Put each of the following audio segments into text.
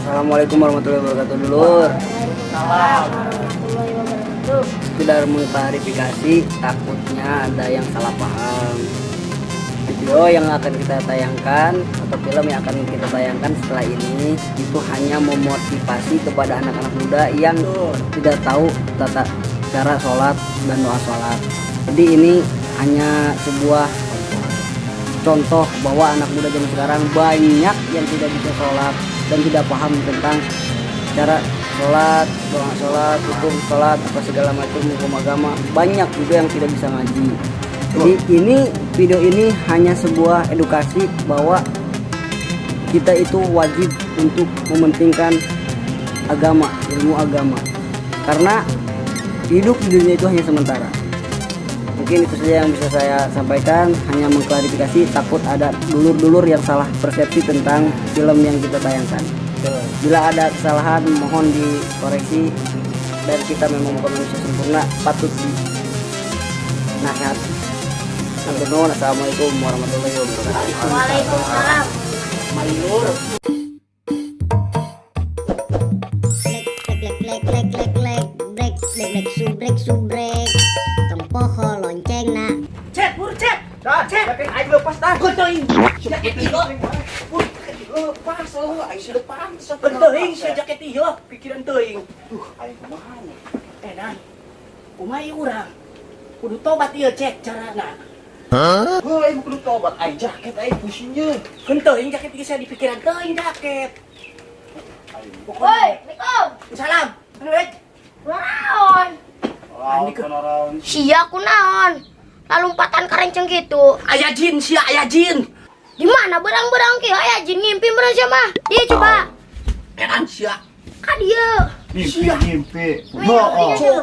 Assalamualaikum warahmatullahi wabarakatuh, dulur. Warahmatullahi wabarakatuh. Sekedar mengklarifikasi, takutnya ada yang salah paham. Video yang akan kita tayangkan atau film yang akan kita tayangkan setelah ini itu hanya memotivasi kepada anak-anak muda yang tidak tahu tata cara sholat dan doa sholat. Jadi ini hanya sebuah contoh bahwa anak muda zaman sekarang banyak yang tidak bisa sholat dan tidak paham tentang cara sholat, doa sholat, hukum sholat, apa segala macam hukum agama. Banyak juga yang tidak bisa ngaji. Jadi ini video ini hanya sebuah edukasi bahwa kita itu wajib untuk mementingkan agama, ilmu agama. Karena hidup di dunia itu hanya sementara. Mungkin itu saja yang bisa saya sampaikan, hanya mengklarifikasi, takut ada dulur-dulur yang salah persepsi tentang film yang kita tayangkan. Bila ada kesalahan, mohon dikoreksi dan kita memang bukan manusia sempurna, patut di nasihat. Nuhun. Assalamualaikum warahmatullahi wabarakatuh. Waalaikumsalam. Malilur. Lek lek lek lek lek lek brek brek brek subrek subrek, tong poho loncengna. Cet, buru, Cet. Dah, Cet. jaket aing lepas dah. Teuing. Jaket ieu. Lepas oh, aing lepas. Teuing sia jaket ieu, pikiran teuing. Duh, aing kumaha nya? Eh, Dan. Kumaha ieu urang? Kudu tobat ieu, Cek, carana. Heuh, aing kudu tobat, aing jaket aing pusing ye. Keun teuing jaket ieu, sia di pikiran teuing jaket. Aing. Woi, Assalamualaikum. Salam. Anu, eh. Kunaon? Lawan kunaon? Sia kunaon? Lalumpatan karenceng gitu. Aya jin sia, aya jin. Di mana berang-berang ki? Aya jin, ngimpi meureun sia mah. Dia coba. Edan sia. Ka dieu. Mimpi, mimpi. Wih, iya.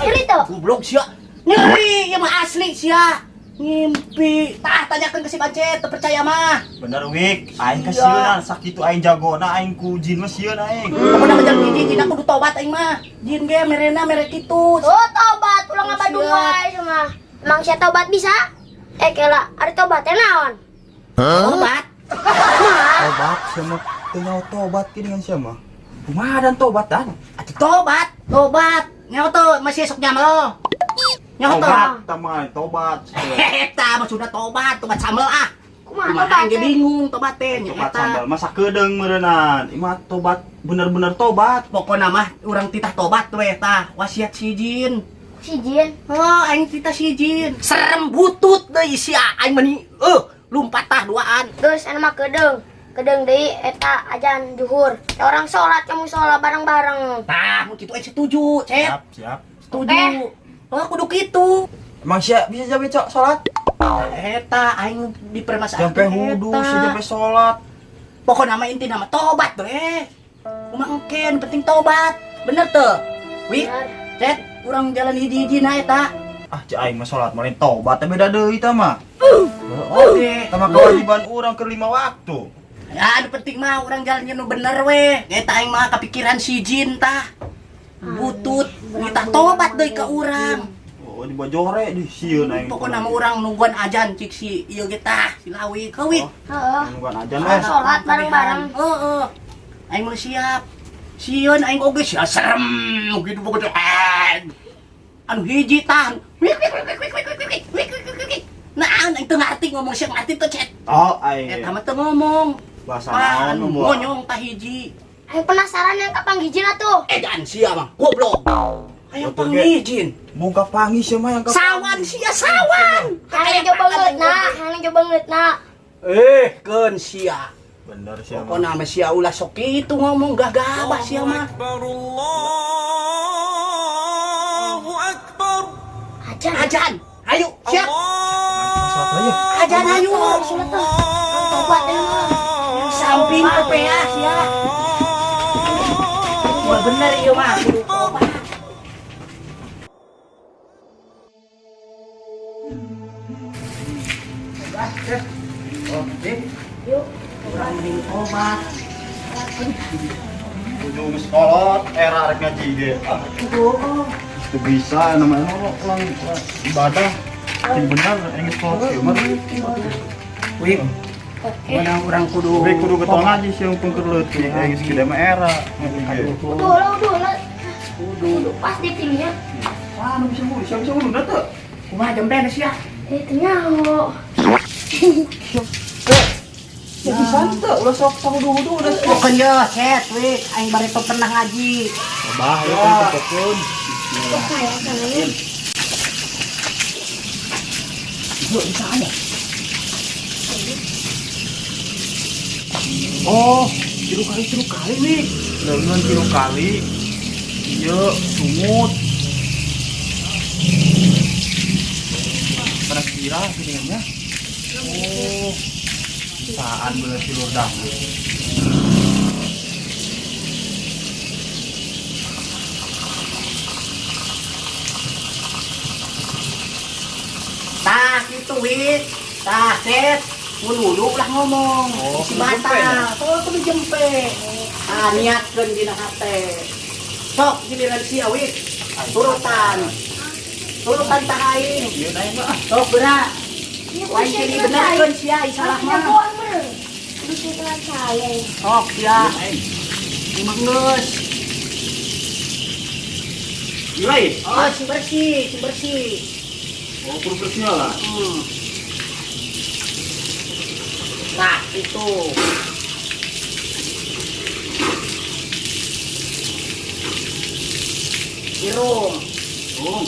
Nyeri tuh. Goblok sia. Nyeri, ieu mah asli sia. Ngimpi. Tah, tanyakeun ke si Bancet, teu percaya mah. Bener, Wik, aing kasieun sakitu aing jagona, aing ku jin mah sieun aing. Pokoknya mah jalan hiji jin, kudu tobat aing mah. Jin ge merena mere kitu. Oh, tobat ulah ngabadung Siap. Wae sama. Emang sia tobat bisa? Eh, kela, ari tobatnya naon? Tobat. Mah, Tobat sama teu nyaho tobat ki dengan siapa? Kumaha dan tobat dan? Atuh tobat, tobat. Nyaho tuh masih esok nyamel. Nyaho tuh. Tobat tama tobat. Eta maksudna tobat, tobat sambel ah. Kumaha Kumaha tobat aing ge teh? Bingung tobat teh nya Tobat eta. Sambal masa kedeung meureunnan. Ima tobat bener-bener tobat. Pokona mah urang titah tobat we tah, wasiat si jin. Si jin. Oh, aing titah si jin. Serem butut deui sia, aing meni lumpat tah duaan. Geus, anu mah kedeung. Kedeung deui eta ajan juhur. Ya, orang sholat kamu sholat bareng-bareng. Tah, mun kitu aing setuju, Cet. Siap, siap. Setuju. Oh, kudu kitu. Emang sia bisa jabe cok salat? Eta aing dipermasalahkeun. Sampai wudu, sia sampai salat. Pokokna mah inti nama tobat we. Kumaha engken penting tobat. Bener tuh. Wi, Bener. Cet, urang jalan hiji-hiji na eta. Ah, cek aing mah salat mah lain tobat teh, beda deui tah mah. Oke. Tah mah kewajiban urang ke lima waktu. Ya, anu penting mah urang jalannya nu bener we. Eta aing mah kepikiran si jin tah. Butut, nitah tobat deui ka urang. Oh, di bajore di sieun aing. Pokokna mah urang nungguan ajan cik si ieu ge tah, si Lawi. Kawit. Heeh. Nungguan ajan weh. Sholat bareng-bareng. Heeh. Aing mah siap. Sieun aing oge sia, serem gitu pokoknya. Anu hiji tah. Wik wik wik wik wik wik wik wik wik wik wik. Nah, aing teu ngarti ngomong, sia ngarti teu, Cet? Oh, aing. Eta mah teu ngomong. Bahasa Ah, naon anu nu moal? monyong tah hiji. Aing penasaran yang kapan hijin atuh. Edan sia mah, goblok. Hayang Betul, ge. pangijin. Muka pangi sia mah yang ka Sawan sia, sawan. Hayang coba banget nah, hayang coba banget nah. Eh, keun sia. Bener sia mah. Pokokna mah sia ulah sok kitu ngomong, gagabah sia mah. Allahu Akbar. Ajan. Ajan, ayo siap. Salat aja. Ajan, ayo. Sholat tuh. Tobat ya mah. Samping PPA sia. Wah, bener ieu mah kudu tobat. Tobat, Cep. Oke. Yuk. Urang mending tobat. Kudu geus kolot era rek ngaji ge. Ah, itu bisa namanya ulang ibadah. Sing bener aing geus kolot kieu mah. Wih, Oke. Mana urang kudu Baik kudu getol ngaji sih yang pungkur leutik eh geus gede mah era. Ngaji ge. Udah lah, udah lah. Kudu. Udah pas di timnya. Wah, nu bisa ngulu, siapa bisa ngulu teu? Kumaha jempe sia? Eh, nyaho. Ya bisa teu, ulah sok sakudu-kudu udah. Bukan ya, set wik, aing bareto pernah ngaji. Bah, ya kan tepokkeun. Oke, ya, sana. Yuk, bisa aja. Oh, tilu kali wik. Leungeun tilu kali. Ieu sungut. Pernah kira geuningannya? Oh. Bisaan bener tilur dangdut. Tah gitu wik. Tah set. Mun wudhu ulah ngomong. Oh, Si kudu jempe batal. Oh, kudu jempe. Ah, niatkeun dina hate. Sok giliran sia wik. Turutan. Turutan tah aing. Ieu naik mah. Sok gerak. Iya, Lain kini benerkeun sia ai salah mah. Jagoan meureun. Kudu telat saya. Sok sia. Imah geus. Ieu lain. Oh, si bersih, si bersih. Oh, kudu bersih lah. Nah, itu. Irung. Oh.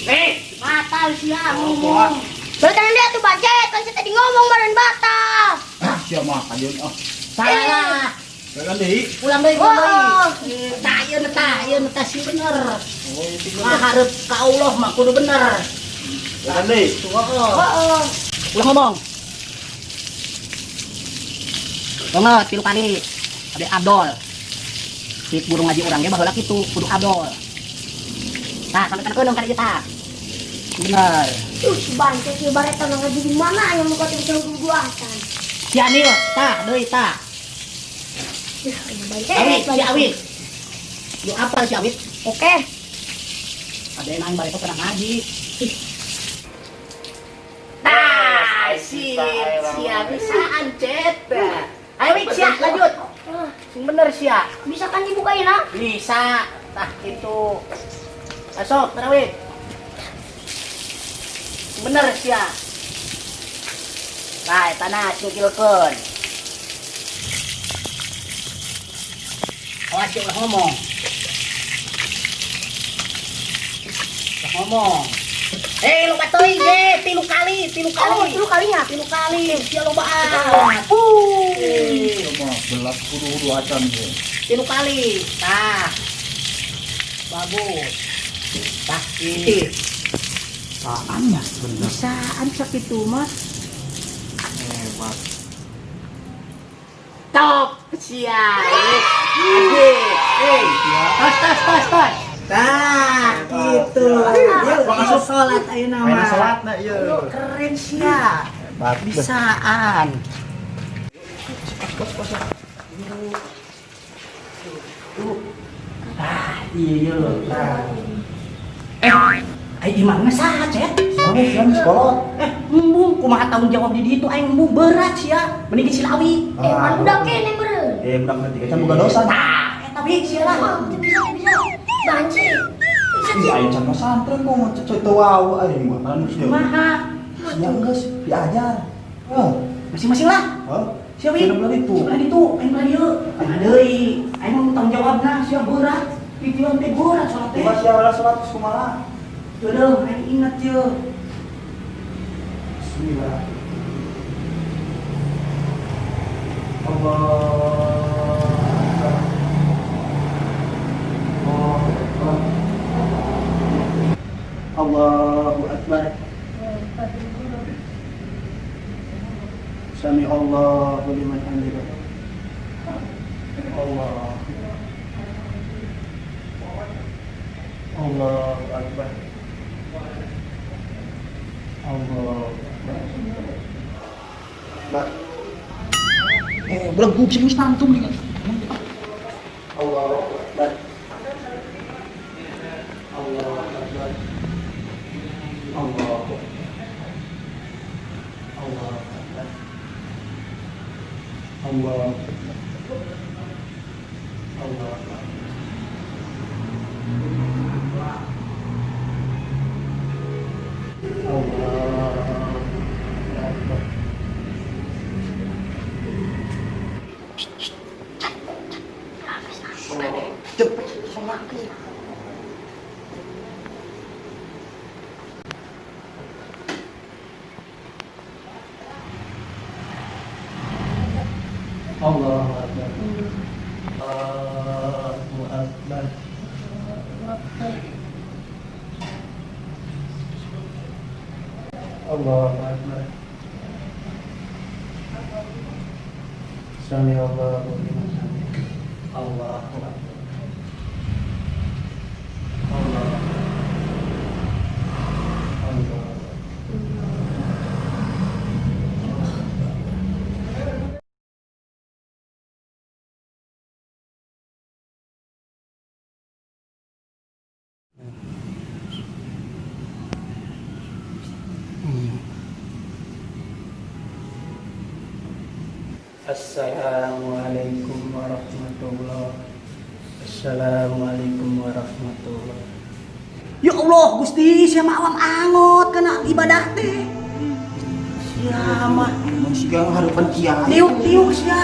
Eh, batal sia ngomong. Batal dia tuh bancet, kan saya tadi ngomong meureun batal. Ah, sia mah kajeun ah. Salah. Kan deui. Ulang deui, ulang Oh. deui. Tah ieu tah, ieu tah sing bener. Oh, ieu sing Mah hareup ka Allah mah kudu bener. Kan deui. Tuh, oh. Heeh. Ulah ngomong. Banget tilu kali. Ade abdol. Si guru ngaji urang ge baheula kitu, kudu abdol. Tah, sampai kana keunang ka dieu tah. Bener. Si bancet si bareta ngaji di mana yang muka teh bisa duduatan. Si Anil, tah deui tah. Ih, bancet. Awit, si Awit. Lu apal si Awit? Oke. Ada yang aing bareta pernah ngaji. Ih. Tah, si si Awit saan cet. Ayo Wik, sia lanjut. Sing bener sia. Bisa kan dibukain ah? Bisa. Tah gitu. Masuk, tarawih. Sing bener sia. Tah, eta na cungkilkeun. Awas ulah ngomong. Ulah ngomong. Eh, lupa teuing ge, tilu kali, tilu kali. Oh, tilu kalinya. Tilu kali, sia lobaan. Ieu mah belas kudu-kudu acan ge. Tilu kali. Tah. Bagus. Tah, itu. Saannya bener. Bisaan sakitu mah. Hebat. Top sia. Aduh, eh. Tos tos tos tos. Tah, gitu. Yuk, Masuk. salat ayeuna Ayeuna mah. salatna ieu. Keren sia. Hebat. Bisaan. Ah, iya loh. Eh, ai imamna saha, Cet? Siapa siapa sekolah? Eh, embung kumaha tanggung jawab di ditu aing embung berat sia. Mending si Lawi. Eh, pan budak kene meureun. Eh, budak nanti kan boga dosa. Tah, eta wik sia lah. Wah, bisa bisa. Bancet. Bisa Ih, aing can pesantren kok mau cecek teu wau aing mah kan geus. Kumaha? Sia geus diajar. Heh. Masing-masing lah. Heh. Sia wik. Sia belah itu. Sebelah ditu, aing belah dieu. Kumaha deui? Aing mah tanggung jawabna sia berat. Pikiran teh berat salat teh. Coba sia ulah salat kumaha? Yeuh, aing ingat ye. Bismillah. Allah. Allahu Akbar. Sami Allahu liman hamidah. Allah. Allahu Akbar. Allahu Akbar. Mbak. Eh, beleguk sih geus nangtung nih. Allahu Akbar. Allahu Akbar. Allahu Akbar. Allahu Akbar. Allah. Allah. Allah. Akbar. Cepet sholat. Allah Akbar. Allahu Akbar. Allahu Akbar. Sami Allahu liman hamidah. Allahu Akbar. Allah. Allah. Assalamualaikum warahmatullahi. Assalamualaikum warahmatullahi. Ya Allah, Gusti, sia mah awam angot kana ibadah teh. Sia mah Siga harapan kiai. Liuk-liuk sia.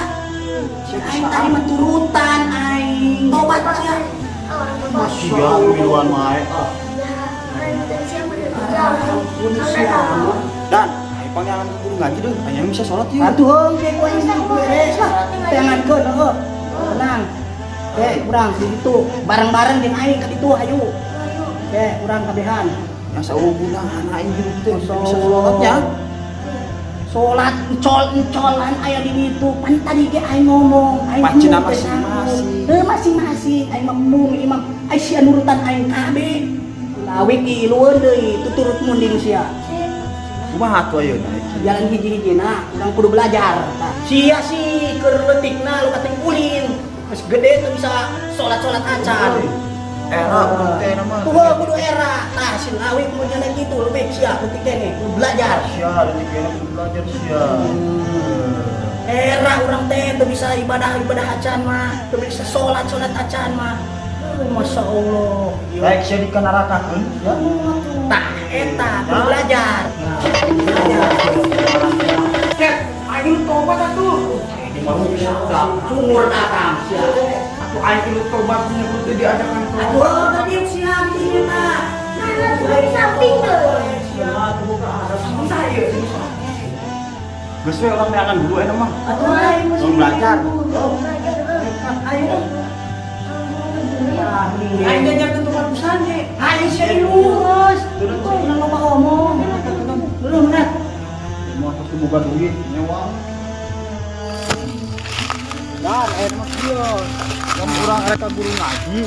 Sia, aing tadi mah turutan aing. Tobat sia. Siga miluan wae ah. Ampun sia mah. Dan ayo pangeran kudu ngaji deh, aya bisa sholat yuk. Atuh heung ke ku aing beres lah. Tengankeun heuh. Tenang. Oke, urang di ditu bareng-bareng jeung aing ka ditu hayu. Oke, urang kabehan. Yang saugunan aing hidup teh bisa sholatnya. Salat encol-encolan aya di ditu. Pan tadi ge aing ngomong, aing Pacina embung teh sanggup. masing-masing. Heuh, masing-masing aing mah embung imam. Ai sia nurutan aing kabeh. Lawik ilueun deui tuturut munding sia. Kumaha atuh ayeuna? Jalan hiji-hijina, urang kudu belajar. Tah, sia sih keur leutikna lu kating ulin. Geus gede teu bisa salat-salat acan. Era urang teh nama. Tuh kudu era. Tah si lawik mun jalan kitu lebih sia leutik keneh kudu belajar. Sia leutik keneh kudu belajar sia. Era urang teh teu bisa ibadah-ibadah acan mah, teu bisa salat-salat acan mah. Masya Allah. Baik sia dikanarakakeun ya. Tah eta kudu belajar. Belajar. Cet, aing tobat atuh. Ini mau bisa sumur datang sia. Atuh aing kudu tobat punya kudu diajakan tobat. Atuh tadi sia di dieu tah. Di samping tuh. Sia tuh ka ada saya. Geus we urang neangan dulu ayeuna mah. Atuh aing Mau belajar. Ayo. Aing diajarkeun tobat pisan ge. Ayo sia lurus. Urang loba omong. Belum berat. Mau atas boga duit nyewa. Dan ayeuna mah kieu. Lamun urang rek ka guru ngaji,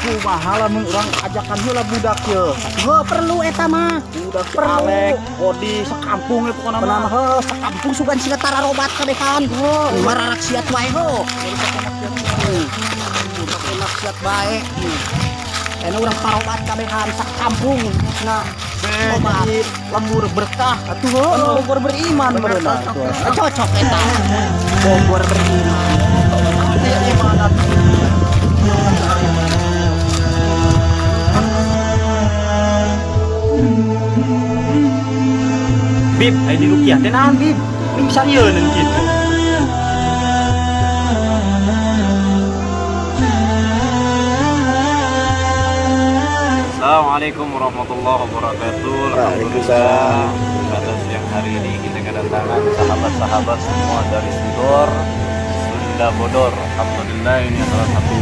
kumaha lamun urang ajakan heula budak ye. Heuh, perlu eta mah. Budak si Perlu. Alek, Odi, sekampung ya pokona Pernah mah. heuh sekampung sugan siga tararobat kabehan. Mararak siat wae heuh. Budak enak siat bae. Enak urang parobat kabehan sakampung. Nah, Obat. Lembur berkah. Atuh heuh. Bogor beriman berenang. Cocok eta. Bogor beriman. Iman atuh. Bib, ayo di rukiah teh naon, Bib? Ini bisa rieun kitu. Assalamualaikum warahmatullahi wabarakatuh. Alhamdulillah pada siang hari ini kita kedatangan sahabat-sahabat semua dari Sudor, Sunda Bodor. Alhamdulillah ini salah satu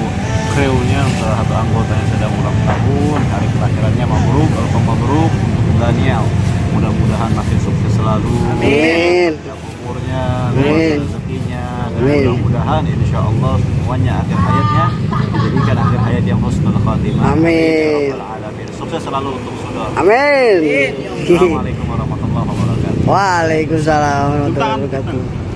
krunya, salah satu anggota yang sedang ulang tahun. Hari kelahirannya mabruk, alfa mabruk untuk Daniel. Mudah-mudahan makin sukses selalu. Amin. Umurnya, Amin. rezekinya, dan Amin. mudah-mudahan insya Allah semuanya akhir hayatnya dijadikan akhir hayat yang husnul khatimah. Amin. Ya Rabbal Alamin. Sukses selalu untuk Sudor. Amin. Assalamualaikum warahmatullahi wabarakatuh. Waalaikumsalam warahmatullahi wabarakatuh.